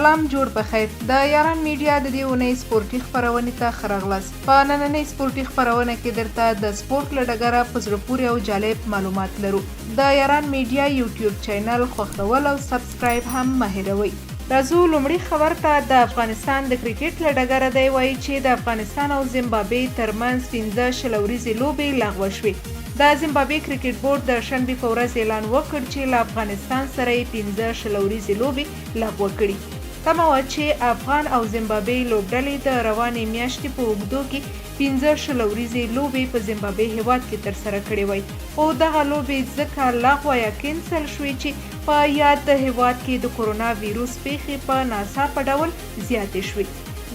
سلام جوړ په خیر. د یاران میډیا د دې اونۍ سپورټي خپرونې ته ښه راغلاست. په نننۍ سپورټي خپرونه کې درته د سپورټ له ډګره په زړه پورې او جالب معلومات لرو. د یاران میډیا یوټیوب چینل خوښول او سبسکرایب هم مه هېروئ. راځو لومړي خبر ته. د افغانستان د کرکټ له ډګره دی، وایي چې د افغانستان او زیمبابې ترمنځ 5 20 اوریزې لوبې لغوه شوې. د زیمبابې کرکټ بورډ د شنبې په ورځ اعلان وکړ چې له افغانستان سره یې 5 20 اوریزې لوبې لغوه کړي. تمه وه چې افغان او زیمبابې لوبډلې د روانې میاشتې په اوږدو کې 5 20 اوریزې لوبې په زیمبابې هېواد کې ترسره کړې وای، خو دغه لوبې ځکه لغوه یا کینسل شوې چې په یاد هېواد کې د کورونا ویروس پېښې په ناڅاپه ډول زیاتې شوې.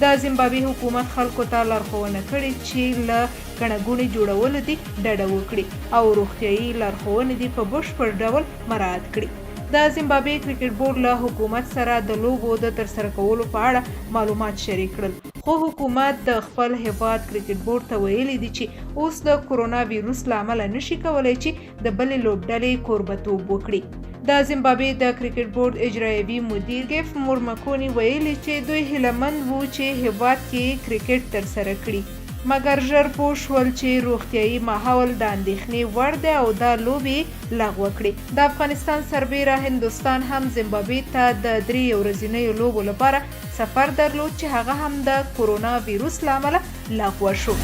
د زیمبابې حکومت خلکو ته لارښوونه کړې چې له ګڼه ګوڼې جوړولو دې ډډه وکړي او روغتیايي لارښوونې دې په بشپړ ډول مراعت کړي. د زیمبابې کرکټ بورډ له حکومت سره د لوبو د ترسره کولو په اړه معلومات شریک کړل، خو حکومت د خپل هېواد کرکټ بورډ ته ویلي دي چې اوس د کورونا ویروس له امله نشي کولای چې د بلې لوبډلې کوربتوب وکړي. د زیمبابې د کرکټ بورډ اجرایوي مدیر کیف مورمکوني ویلي چې دوی هیله مند وو چې هېواد کې کرکټ ترسره کړي، مګر ژر پوه شول چې روغتیايي ماحول د اندېښنې وړ دی او دا لوبې یې لغوه کړې. د افغانستان سربېره هندوستان هم زیمبابې ته د درې یو ورځینیو لوبو لپاره سفر درلود چې هغه هم د کورونا ویروس له امله لغوه شو.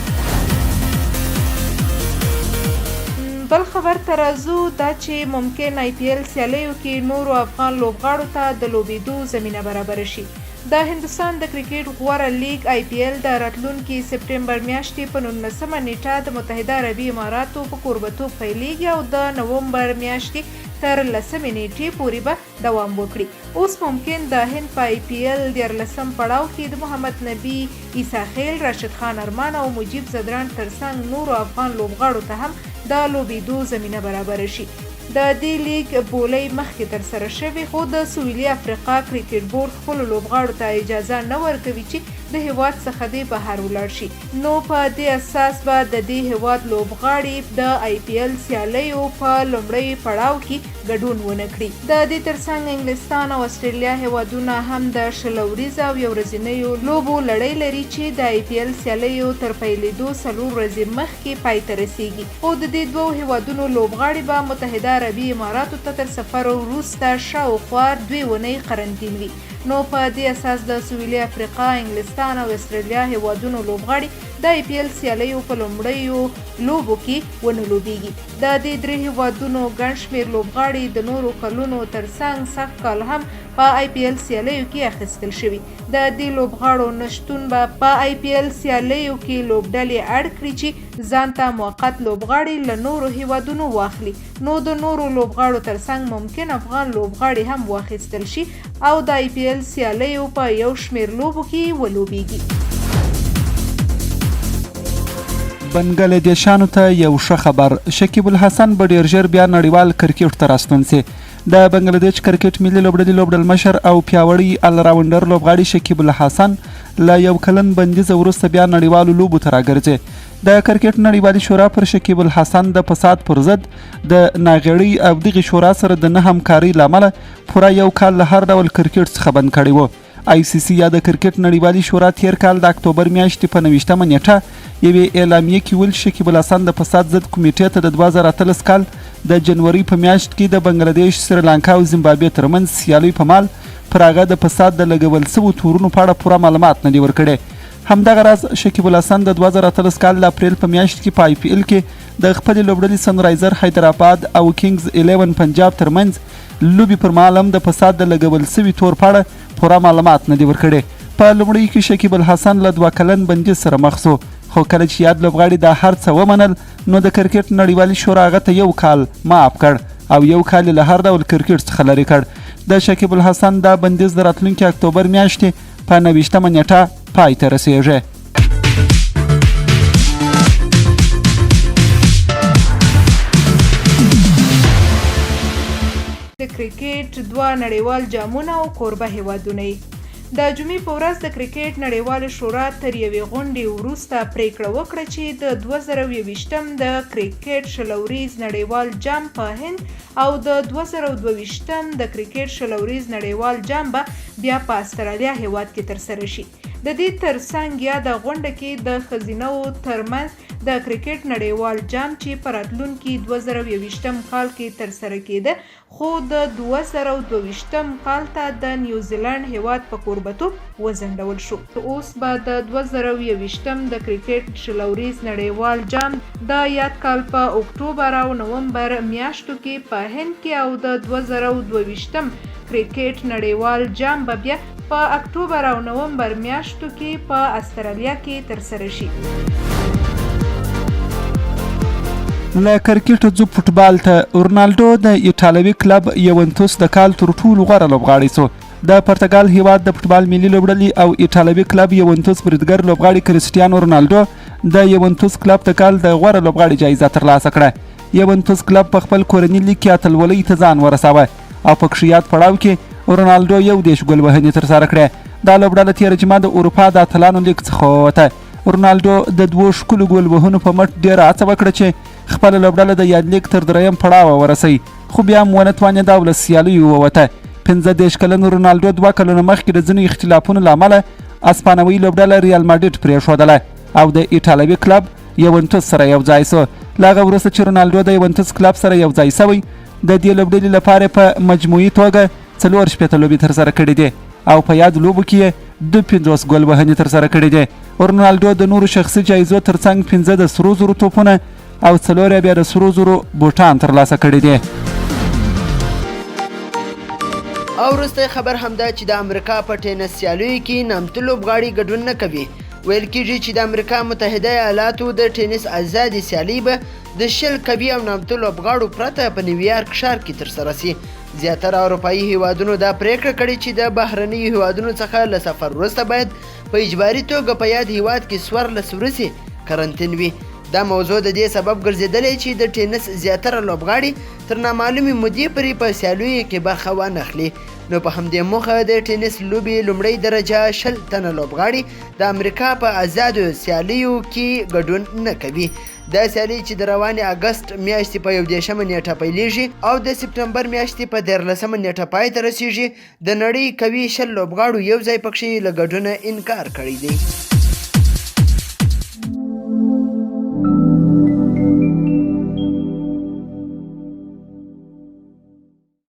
بل خبر ته راځو، دا چې ممکن آی پي ایل سیالیو کې نورو افغان لوبغاړو ته د لوبېدو زمینه برابره شي. د هندوستان د کرکټ غوره لیګ آی پي ایل د راتلونکي سپټمبر میاشتې په 19 مه نېټه د متحده عربي اماراتو په کوربتوب پیلېږي او د نومبر میاشتې تر لسمې نېټې پورې به دوام وکړي. اوس ممکن د هند په آی پي ایل دیارلسم پړاو کې د محمد نبي عیسی خېل، راشد خان ارمان او مجیب ځدراڼ ترڅنګ نورو افغان لوبغاړو ته هم د لوبېدو زمینه برابره شي. د دې لیګ بولۍ مخکې ترسره شوې، خو د سویلي افریقا کرکټ بورډ خپلو لوبغاړو ته اجازه نه ورکوي چې د هېواد څخه دې بهر ولاړ شي، نو په دې اساس به د دې هېواد لوبغاړي د آی پي ایل سیالیو په لومړۍ پړاو کې ګډون ونه کړي. د دې ترڅنګ انګلستان او اسټرالیا هېوادونه هم د 20 اوریزه او یو ورځینیو لوبو لړۍ لري چې د آی پي ایل سیالیو تر پیلېدو 4 ورځې مخکې پای ته رسېږي، خو د دې دوو هېوادونو لوبغاړي به متحده عربي اماراتو ته تر سفر وروسته شاوخوا دوې اونۍ قرنطین وي، نو په دې اساس د سویلي افریقا، انګلستان او اسټرالیا هېوادونو لوبغاړي د آی پي ایل سیالیو په لومړیو لوبو کې ونه لوبېږي. د دې درې هېوادونو ګڼ شمېر لوبغاړي د نورو کلونو ترڅنګ سږ کال هم په آی پي ایل سیالیو کې اخیستل شوي. د دې لوبغاړو نه شتون به په آی پي ایل سیالیو کې لوبډلې اړ کړي چې ځان ته موقت لوبغاړي له نورو هېوادونو واخلي، نو د نورو لوبغاړو ترڅنګ ممکن افغان لوبغاړي هم واخیستل شي او د آی پي ایل سیالیو په یو شمېر لوبو کې ولوبېږي. بنګله دیشانو ته یو ښه خبر، شکیب الحسن به ډیر ژر بیا نړیوال کرکټ ته راستون شي. د بنګله دیش کرکټ ملي لوبډلې لوبډلمشر او پیاوړی الراونډر لوبغاړي شکیب الحسن له یو کلن بندیزه وروسته بیا نړیوالو لوبو ته راګرځي. د کرکټ نړیوالې شورا پر شکیب الحسن د فساد پر ضد د ناغېړۍ او دغې شورا سره د نه همکارۍ له امله پوره یو کال له هر ډول کرکټ څخه بند کړی و. آی سي سي یا د کرکټ نړیوالې شورا تیر کال د اکتوبر میاشتې په 29مه نیټه یوې اعلامیې کې ویل، شکیب الحسن د فساد ضد کمیټې ته د 2018 کال د جنوري په میاشت کې د بنګلادیش، سریلانکا او زیمبابوې ترمنځ سیالۍ په مال پر هغه د فساد د لګول شوو تورونو په اړه پوره معلومات نه دي ورکړي. همدغه راز شکیب الحسن د 2018 کال د اپریل په میاشت کې په آی پي ایل کې د خپلې لوبډلې سنرایزر حیدرآباد او کینګز 11 پنجاب ترمنځ لوبې پر مهال هم د فساد د لګول شوي تور په اړه پوره معلومات نه دي ورکړي. په لومړیو کې شکیب الحسن له 2 کلن بندیز سره مخ شو، خو کله چې یاد لوبغاړي دا هر څه ومنل، نو د کرکټ نړیوالې شورا هغه ته یو کال معاف کړ او یو کال یې له هر ډول کرکټ څخه لرې کړ. د شکیب الحسن دا بندیز د راتلونکي اکتوبر میاشتې په 29مه نیټه پای ته رسیږي. د کرکټ دوه نړیوال جامونه او کوربه هیوادونه یې. د جمعې په ورځ د کرکټ نړیوالې شورا تر یوې غونډې وروسته پریکړه وکړه چې د 2021 د کرکټ 20 اوریز نړیوال جام په هند او د 2022 د کرکټ 20 اوریز نړیوال جام به بیا په استرالیا هیواد کې ترسره شي. د دې ترڅنګ یاده غونډه کې د ښځینهو ترمنځ د کرکټ نړیوال جام چې په راتلونکي 2021 کال کې ترسره کېده خو د 2022 کال ته د نیوزیلنډ هېواد په کوربتوب وځنډول شو. اوس به د 2021 د کرکټ 20 اوریز نړیوال جام د یاد کال په اکټوبر او نومبر میاشتو کې په هند کې او د 2022 کرکټ نړیوال جام به بیا په اکټوبر او نومبر میاشتو کې په استرالیا کې ترسره شي. له کرکټ ځو فوټبال ته. رونالډو د ایټالوي کلب یوونتوس د کال تر ټولو غوره لوبغاړی شو. د پرتګال هیواد د فوټبال ملي لوبډلې او ایټالوي کلب یوونتوس بریدګر لوبغاړي کریسټیانو رونالډو د یوونتوس کلب د کال د غوره لوبغاړي جایزه ترلاسه کړه. یوونتوس کلب په خپل کورني لیګ کې اتلولۍ ته ځان ورساوه او په کښې یاد پړاو کې رونالډو 31 ګول وهنې ترسره کړې. دا لوبډله تېره جمعه د اروپا د اتلانو لیګ څخه ووته. رونالډو د دوو ښکلو ګول وهنو په مټ ډېره هڅه وکړه چې خپله لوبډله د یاد لیګ تر دریم پړاوه ورسوي، خو بیا هم ونه توانېده او له سیالیو ووته. 35 کلن رونالډو دوه کلونه مخکې د ځینو اختلافونو له امله اسپانوي لوبډله ریال ماډریډ پرېښودله او د ایټالوي کلب یوونتوس سره یو ځای شو. له هغه وروسته چې رونالډو د یوونتوس کلب سره یو ځای شوی، د دې لوبډلې لپاره په مجموعي توګه 64 لوبې ترسره کړې دي او په یادو لوبو کې یې 52 ګول وهنې ترسره کړې دي. رونالډو د نورو شخصي جایزو ترڅنګ 5 د سرو زرو توپونه او 4 یې بیا د سرو زرو بوټان ترلاسه کړي دي. او وروستی خبر هم دا چې د امریکا په ټینس سیالیو کې نامتو لوبغاړي ګډون نه کوي. ویل کیږي چې د امریکا متحده ایالاتو د ټینس ازادې سیالۍ به د 20 قوي او نامتو لوبغاړو پرته په نیویارک ښار کې ترسره شي. زیاتره اروپایي هیوادونو دا پریکړه کړې چې د بهرنیو هیوادونو څخه له سفر وروسته باید په اجباري توګه په یاد هیواد کې 14 ورځې کرنتین وي. دا موضوع د دې سبب ګرځېدلی چې د ټینس زیاتره لوبغاړي تر نامعلومې مودې پورې په سیالیو کې برخه وانخلي. نو په همدې موخه د ټینس لوبې لومړۍ درجه 20 تنه لوبغاړي د امریکا په ازادو سیالیو کې ګډون نه کوي. دا سیالۍ چې د روانې اګست میاشتې په 31 نیټه پیلیږي او د سپټمبر میاشتې په 13 نیټه پای ته رسیږي، د نړۍ قوي 20 لوبغاړو یو ځای پکښې له ګډونه انکار کړی دی.